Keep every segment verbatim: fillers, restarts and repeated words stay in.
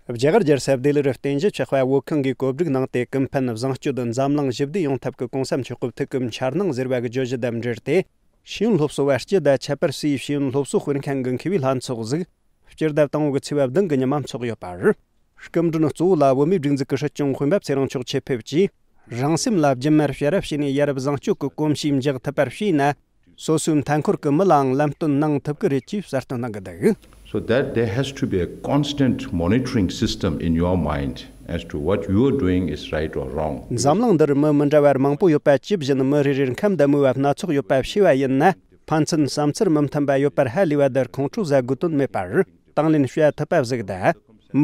རྒྱ་གར་རྒྱལ་ས་ལྡི་ལིར་རྟེན་གཞི་ཆགས་པའི་བོད་ཁང་གིས་བཀོད་སྒྲིག་གནང་སྟེ། ཀུན་ཕན་བཟང་སྤྱོད་འཛམ་གླིང་ཞི་བདེ་ཡོང་ཐབས་ཀྱི་གོང་ས་མཆོག་གི་ཐུགས་ཀྱི་འཆར་སྣང་ཟེར་བ་གི་བརྗོད་གཞི་དང་འབྲེལ་ཏེ། ཤེས་ཡོན་སློབ་གསོ་བ་སྤྱི་དང་ཁྱད་པར་སའི་ཤེས་ཡོན་སློབ་གསོ་སྤེལ་མཁན་གྱི་མཁས་པའི་ལྷན་ཚོགས་ཟིག་སྤྱི་ཟླ་དང་པོ་གི་ཚེས་པ་བདུན་གྱི་ཉི་མ་འཚོགས་ཡོད་པ་རེད། སྐུ་མགྲོན་གཙོ་བོ་ལ་བོད་མིའི་སྒྲིག་འཛུགས་ཀྱི་སྲིད་སྐྱོང་དཔོན་པ་ཚེ་རིང་མཆོག་ཆེད་ཕེབས་ཀྱིས། རང་སེམས་ལ་རྒྱུན་མར་ཕྱར་ར་བྱས་ནས་ཡ་རབས་བཟང་སྤྱོད་ཀྱི་གོམས་གཤིས་འཇགས་ཐུབ་པར་བྱས་ན། སོ་སོའི་མཐའ་འཁོར་གྱི་མི་ལའང་ལམ་སྟོན་གནང་ཐུབ་ཀྱི་རེད་ཅེས་གསལ་སྟོན་གནང་གི་འདུག So that there has to be a constant monitoring system in your mind as to what you are doing is right or wrong. འཛམ་གླིང་འདིར་མི་མི་འདྲ་བར་མང་པོ་ཡོད་པ། ཇི་བཞིན་མི་རེ་རེར་ཁམས་དང་མོས་པ་སྣ་ཚོགས་ཡོད་པ་ཤེས་པ་ཡིན་ན། ཕན་ཚུན་བསམ་ཚུལ་མི་མཐུན་པ་ཡོད་པར་ཧ་ལས་པ་དེར་ཁོང་ཁྲོ་ཟ་དགོས་དོན་མེད་པར། དང་ལེན་བྱ་ཐུབ་པ་ཟིག་དང་།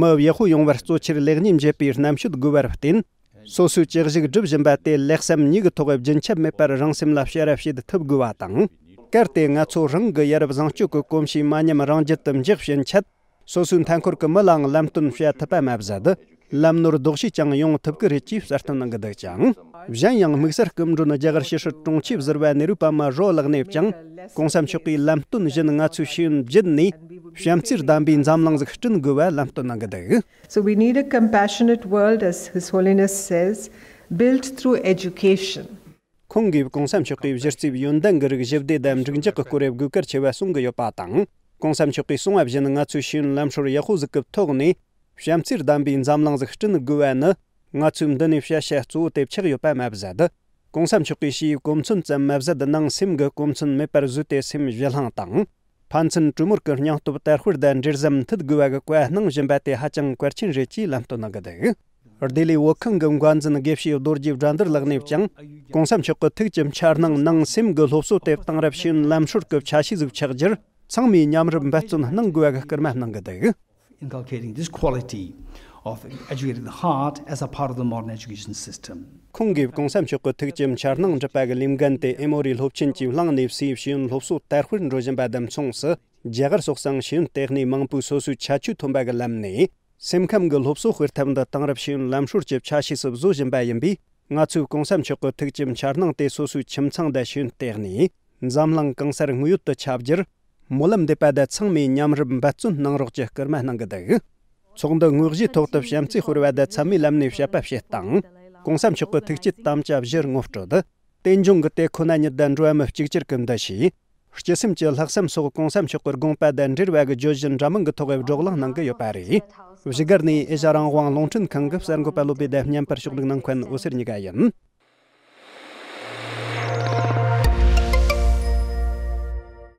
མི་ཡག་པོ་ཡོང་བར་གཙོ་ཆེར་ལེགས་ཉེས་འབྱེད་པའི་རྣམ་དཔྱོད་དགོས་པར་བརྟེན། སོ་སོའི་བྱས་རྗེས་སྒྲུབ་བཞིན་པ་དེ་ལེགས་བསམ་གཉིས་ཀྱི་ཐོག་རྒྱུན་ཆད་མེད་པར་རང་སེམས་ལ་བྱ་ར་བྱེད་ཐུབ་དགོས་པ་དང་། གལ་ཏེ་ང་ཚོ་རང་གི་ཡ་རབས་བཟང་སྤྱོད་ཀྱི་གོམས་གཤིས་མ་ཉམས་རང་རྒྱུད་དུ་འཇགས་ཕྱིན་ཆད། སོ་སོའི་མཐའ་འཁོར་གྱི་མི་ལའང་ལམ་སྟོན་བྱ་ཐུབ་པ་མ་ཟད། ལམ་ནོར་ལྡོག་ཤེས་ཀྱང་ཡོང་ཐུབ་ཀྱི་རེད་ཅེས་གསལ་སྟོན་གནང་གི་འདུག་ཅིང་། གཞན་ཡང་དམིགས་བསལ་སྐུ་མགྲོན་རྒྱ་གར་ཕྱི་སྲིད་དྲུང་ཆེ་ཟུར་པ་ནེ་རུ་པ་མ་རོ་ལགས་ནས་ཀྱང་། གོང་ས་མཆོག་གིས་ལམ་སྟོན་བཞིན་ང་ཚོས་ཤེས་ཡོན་བརྒྱུད་ནས་བྱམས་བརྩེ་ལྡན་པའི་འཛམ་གླིང་ཟིག་བསྐྲུན་དགོས་པ་ལམ་སྟོན་གནང་གི་འདུག So we need a compassionate world, as His Holiness says, built through education. ཁོང་གིས་གོང་ས་མཆོག་གིས་གཞི་རྩའི་ཡོན་ཏན་གྱི་རིགས་ཞི་བདེ་དང་འགྲིག་འཇགས་ཀྱི་སྐོར་དགོས་གལ་ཆེ་བ་གསུང་གི་ཡོད་པ་དང་། གོང་ས་མཆོག་གིས་གསུངས་པ་བཞིན་ང་ཚོས་ཤེས་ཡོན་ལམ་སྲོལ་ཡག་པོ་ཟིག་གི་ཐོག་ནས་བྱམས་བརྩེ་ལྡན་པའི་འཛམ་གླིང་ཟིག་བསྐྲུན་དགོས་པ་ནི། ང་ཚོས་འདི་ནས་བྱ་བྱ་གཙོ་བོ་དེ་ཆགས་ཡོད་པ་མ་ཟད། གོང་ས་མཆོག་གིས་ཕྱིའི་གོ་མཚོན་ཙམ་མ་ཟད། ནང་སེམས་ཀྱི་གོ་མཚོན་མེད་པར་བཟོས་ཏེ། སེམས་ཞི་ལྷང་དང་། ཕན་ཚུན་གྲོས་མོལ་གྱི་སྙིང་སྟོབས་དར་སྤེལ་དང་འབྲེལ་ཟམ་མཐུད་དགོས་པ་གི་བཀའ་གནང་བཞིན་པ་དེ་ཧ་ཅང་གལ་ཆེན་རེད་ཅེས་ལམ་སྟོན་གནང་གི་འདུག་ལྡི་ལིའི་བོད་ཁང་གི་འགོ་འཛིན་དགེ་བཤེས་རྡོ་རྗེ་དགྲ་འདུལ་ལགས་ནས་ཀྱང་། གོང་ས་མཆོག་གི་ཐུགས་ཀྱི་འཆར་སྣང་ནང་སེམས་ཀྱི་སློབ་གསོ་དེ་དེང་རབས་ཤེས་ཡོན་ལམ་སྲོལ་གྱི་ཆ་ཤས་ཟིག་ཆགས་རྒྱུར་ཚང་མས་མཉམ་རུབ་འབད་བརྩོན་གནང་དགོས་པ་གི་སྐུལ་མ་གནང་གི་འདུག Inculcating this quality of educating the heart as a part of the modern education system. ཁོང་གིས་གོང་ས་མཆོག་གི་ཐུགས་ཀྱི་འཆར་སྣང་འགྲུབ་པ་གི་ལས་འགན་དེ་ཨེ་མོ་རི་སློབ་ཆེན་གྱིས་བླངས་ནས། སའི་ཤེས་ཡོན་སློབ་གསོ་དར་སྤེལ་འགྲོ་བཞིན་པ་དང་མཚུངས་སུ། རྒྱ་གར་སོགས་སའང་ཤེས་ཡོན་ལྟེ་གནས་མང་པོས་སོ་སོའི་ཁྱད་ཆོས་ཐོན་པ་གི་ལམ་ནས། སེམས་ཁམས་ཀྱི་སློབ་གསོ་སྤེལ་ཐབས་འདི་དེང་རབས་ཤེས་ཡོན་ལམ་སྲོལ་གྱི་ཆ་ཤས་སུ་བཟོ་བཞིན་པ་ཡིན་པས། ང་ཚོས་གོང་ས་མཆོག་གི་ཐུགས་ཀྱི་འཆར་སྣང་དེ་སོ་སོའི་ཁྱིམ་ཚང་དང་ཤེས་ཡོན་ལྟེ་གནས། འཛམ་གླིང་གང་སར་དངོས་ཡོད་དུ་ཁྱབ་རྒྱུར། སྨོན་ལམ་འདེབས་པ་དང་ཚང་མས་མཉམ་རུབ་འབད་བརྩོན་གནང་རོགས་ཀྱི་སྐུལ་མ་གནང་གི་འདུག་ཚོགས་འདུ་དངོས་གཞིའི་ཐོག་ཏུ་བྱམས་བརྩེ་སྤེལ་བ་དང་མཚན་མོའི་ལམ་ནས་བཤད་པ་བྱེད་སྟངས། གོང་ས་མཆོག་གི་ཐུགས་བསྐྱེད་དམ་བཅའ་བཞི་ངོ་སྤྲོད། རྟེན་འབྱུང་གི་དེད་ཁོ་ན་ཉིད་དང་འགྲོ་བ་མི་གཅིག་གྱུར་གྱི་འདུ་ཤེས། སྤྱི་སེམས་ཀྱི་ལྷག་བསམ་སོགས་གོང་ས་མཆོག་གི་དགོངས་པ་དང་འབྲེལ་བ་གི་བརྗོད་གཞི་འདྲ་མིན་གྱི་ཐོག་བགྲོ་གླེང་གནང་གི་ཡོད་པ་རེད། བཞུགས་སྒར་ནས་ཨེ་ཤ་རང་དབང་རླུང་འཕྲིན་ཁང་གི་གསར་འགོད་པ་བློ་བྷེ་དང་མཉམ་པར་ཕྱོགས་སྒྲིག་གནང་མཁན་འོད་ཟེར་གཉིས་ཀ་ཡིན།